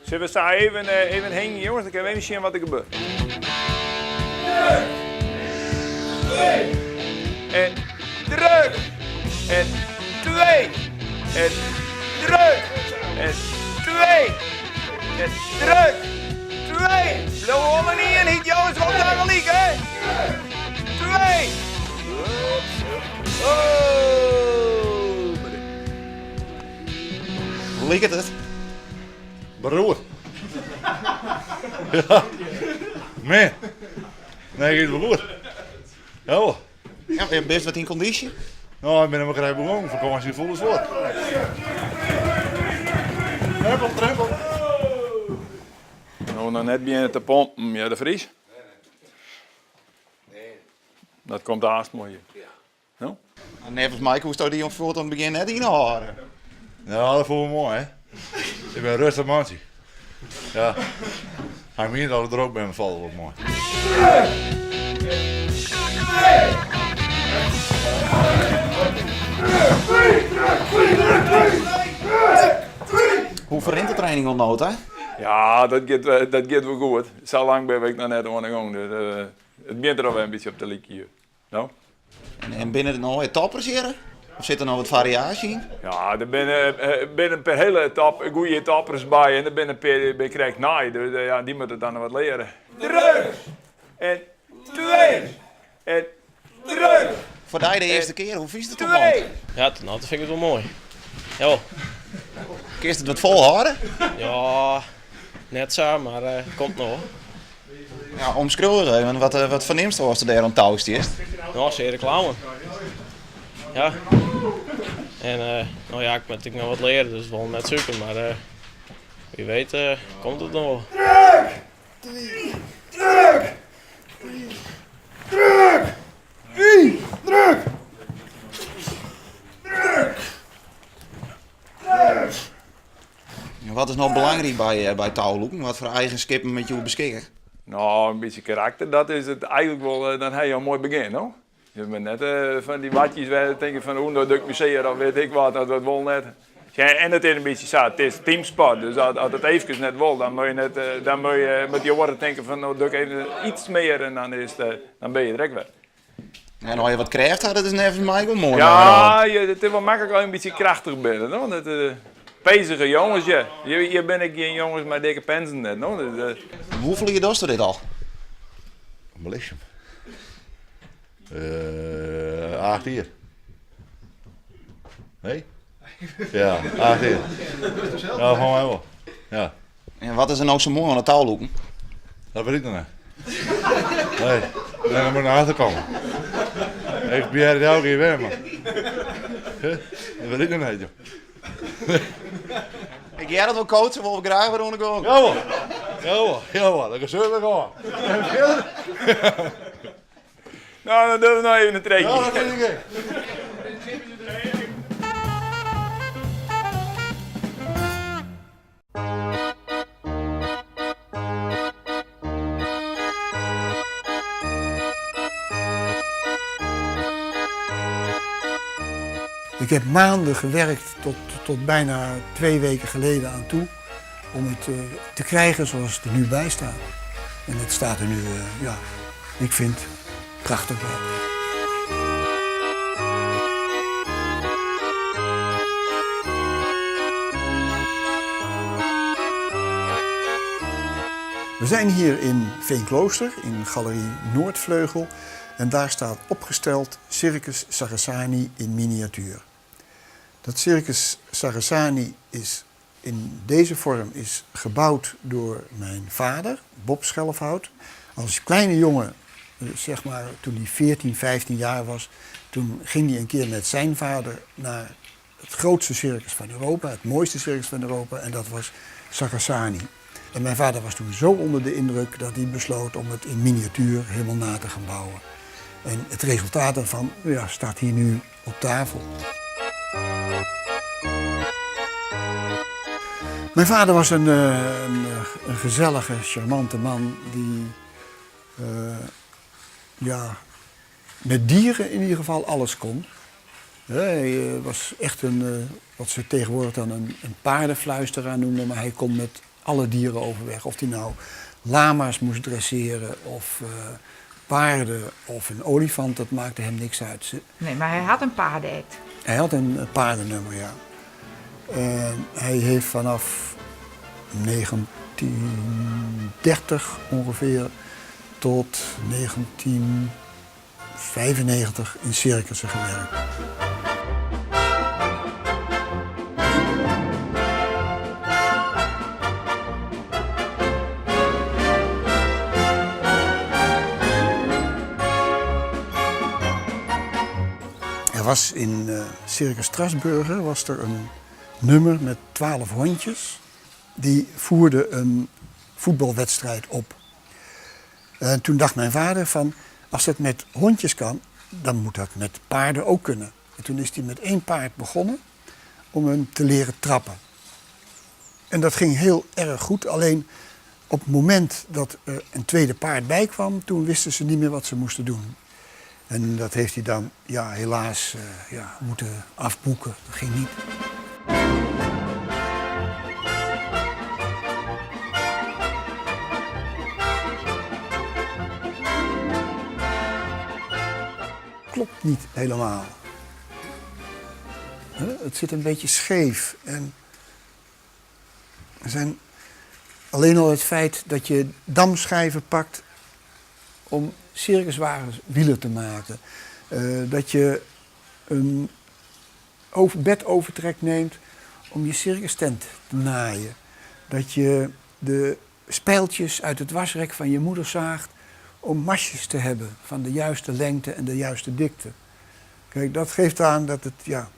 Sille we sa even, even hingje jongens, dan kinne we even sjen wat der gebeurt. En druk! En twee! En druk! En twee! En druk! Twee! Bliuw wol in ienheid jongens, wol tagelyk hè! Twee! Oh! Hoe liket it? Beroerd. Ja. Man. Nee, giet wol goed. Ja wol. Ja, bist wat yn kondysje? No, ik bin noch mar krekt begûn. Fakânsje foel is fuort. Trippel, trippel. No, noch net begjinne te pompen, ja, de Vries. Dat komt aanst moai hier. No? Neffens my koesto dy fuort oan it begjin net ynhâlde. Ja, dat foel moai, hè. Ik bin in rêstich mantsje. Ja. Hy mient dat ik drok bin, falt wol moai. Hoe ferrint de training oant no ta? Ja, dat giet, dat giet wol goed. Sa lang bin ik noch net oan de gong. Dus, it begjint der alwer in bytsje op te lykjen. No? En binne der noch toppers hjir? Of sit der noch wat fariaasje yn? Ja, der binne, eh, binne in pear hiele top, goede toppers by en der binne in pear dy binne krekt nij. Dus eh, ja, dy moatte dan noch wat leare. Druk! En twee! En druk! Foar dy de earste kear, hoe fynst it oant no? Ja, tot no toe fyn ik it wol moai. Ja. Kinst it wat folhâlde? Ja, net sa, mar uh, komt noch. Ja, omskriuw ris even, wat, eh, wat fernimst ast dêr oan tou stiest? No, seare klauwen. Ja. En uh, no ja, ik moat natuerlik noch wat leare, dus wol net super, mar uh, wie weet uh, komt it noch wol. Druk! Druk! Druk! Druk! Druk! Druk! Wat is no belangryk by, by toulûken? Wat foar eigenskippen moatte jo beskikke? No, in bytsje karakter, dat is it eigentlik wol, dan ha je al in moai begjin, no? Je binne net fan dy watjes wêr je tinke fan, oeh, no doe ik my sear of wit ik wat, dat wol net. Ja, en it is in bytsje sa, it is teamsport, dus as it eefkes net wol, dan moat je net, dan moat je met dy oaren tinke fan, no doe ik even iets mear en dan is it, dan binne je der ek wer. En as je wat krêft ha, dat is neffens my wol moai. Ja, it is wol maklik as je in bytsje krachtich binne. No? Dat, uh, pezige jonges, ja. Hjir binne gjin jonges mei dikke pensen net. No? Dat, uh... Hoefolle jier dochsto dit al? Bliksem. Uh, acht jier. Nee? Ja, acht jier. Ja, fan my wol. Ja. En wat is der no sa moai oan it toulûken? Dat wit ik noch net. Nee, nee, dan moat ik noch achterkomme. Ik probearje it elke kear wer, mar dat wit ik noch net, joh. Ik hear it wol, coach, se wol graach wer oan de gong. Jawol, jawol, jawol, dan sil ik oan. En fierder? No, dan dogge we noch even in trekje. Ja, dat fyn ik ek. Ik heb maanden gewerkt tot, tot bijna twee weken geleden aan toe om het eh, te krijgen zoals het er nu bij staat. En het staat er nu, eh, ja, ik vind prachtig bij. We zijn hier in Veenklooster, in Galerie Noordvleugel. En daar staat opgesteld Circus Sarasani in miniatuur. Dat Circus Sarasani is in deze vorm is gebouwd door mijn vader, Bob Schelfhout. Als kleine jongen, eh, zeg maar toen hij 14, 15 jaar was, toen ging hij een keer met zijn vader naar het grootste circus van Europa, het mooiste circus van Europa, en dat was Sarasani. En mijn vader was toen zo onder de indruk dat hij besloot om het in miniatuur helemaal na te gaan bouwen. En het resultaat daarvan ja, staat hier nu op tafel. Mijn vader was een, eh, een, eh, een gezellige, charmante man die uh, ja, met dieren in ieder geval alles kon. Hij was echt een, wat ze tegenwoordig dan een, een paardenfluisteraar noemden, maar hij kon met alle dieren overweg. Of hij nou lama's moest dresseren of paarden of een olifant, dat maakte hem niks uit. Nee, maar hij had een paardenact. Hij had een paardennummer, ja. Hij heeft vanaf 1930 ongeveer tot 1995 in circussen gewerkt. Er was in Circus Strasburger was er een nummer met 12 hondjes. Die voerden een voetbalwedstrijd op. En toen dacht mijn vader van, als dat met hondjes kan, dan moet dat met paarden ook kunnen. En toen is hij met 1 paard begonnen om hem te leren trappen. En dat ging heel erg goed, alleen op het moment dat er een tweede paard bij kwam, toen wisten ze niet meer wat ze moesten doen. En dat heeft hij dan, ja, helaas, ja, moeten afboeken. Dat ging niet. Klopt niet helemaal. Hè? Het zit een beetje scheef. En er zijn alleen al het feit dat je damschijven pakt om circuswagens wielen te maken. Dat je een bedovertrek neemt om je circustent te naaien. Dat je de spijltjes uit het wasrek van je moeder zaagt om masjes te hebben van de juiste lengte en de juiste dikte. Dat geeft aan dat het, ja,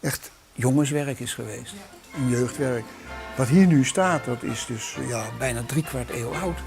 echt jongenswerk is geweest. Een jeugdwerk. Wat hier nu staat, dat is dus, ja, bijna driekwart eeuw oud.